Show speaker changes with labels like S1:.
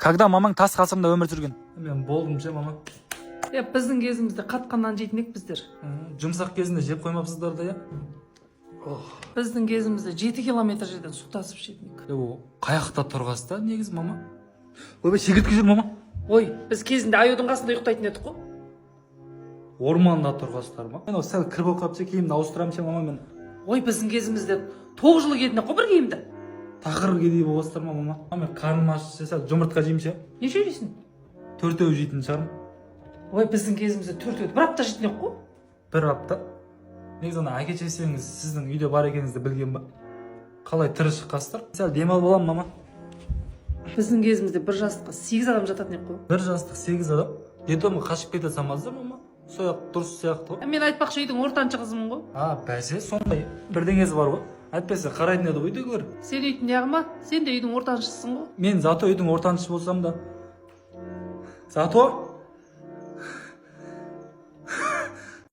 S1: Когда мамаң тас ғасырында өмір сүрген? Мен болдым ше, мама.
S2: Е, біздің кезімізде қатқан нан жейтін едік біздер.
S1: Жұмсақ кезінде жеп қоймапсыздар да, иә?
S2: Біздің кезімізде 7 километр жерден су тасып ішетін едік.
S1: Е, ол қай жақта тұрғансыз да негізі, мама? Ойбай, шегіртке жүр, мама.
S2: Ой, біз кезінде аюдың қасында ұйықтайтын едік қой.
S1: Орманда тұрғансыздар ма? Мен осы сәл кір болып қалып ше, киімді ауыстырамын ше, мама, мен.
S2: Ой, біздің кезімізде 9 жыл киетін едік қой бір киімді.
S1: Тақыр кедей боласыздар ма, мама? Мама, мен қарным ашса, сәл жұмыртқа жеймін ше.
S2: Неше жейсің?
S1: Төртеу жейтін шығармын.
S2: Ой, біздің кезімізде төртеуді бір апта жейтін едік қой.
S1: Бір апта? Негізі, ана әке шешеңіз сіздің үйде бар екеніңізді білген ба? Қалай тірі шыққансыздар? Сәл демалып аламын, мама.
S2: Біздің кезімізде бір жастыққа сегіз адам жататын едік қой.
S1: Бір жастық, сегіз адам? Детдомға қашып кете салмадыңыздар, мама? Сол жақ дұрыс сияқты ғой.
S2: Мен, айтпақшы, үйдің ортаншы қызымын ғой.
S1: А, бәсе, сондай бірдеңесі бар ғой, әйтпесе қарайтын еді ғой үйдегілер.
S2: Сен үйдің неғыма, сен де үйдің ортаншысың ғой.
S1: Мен зато үйдің ортаншысы болсам да, зато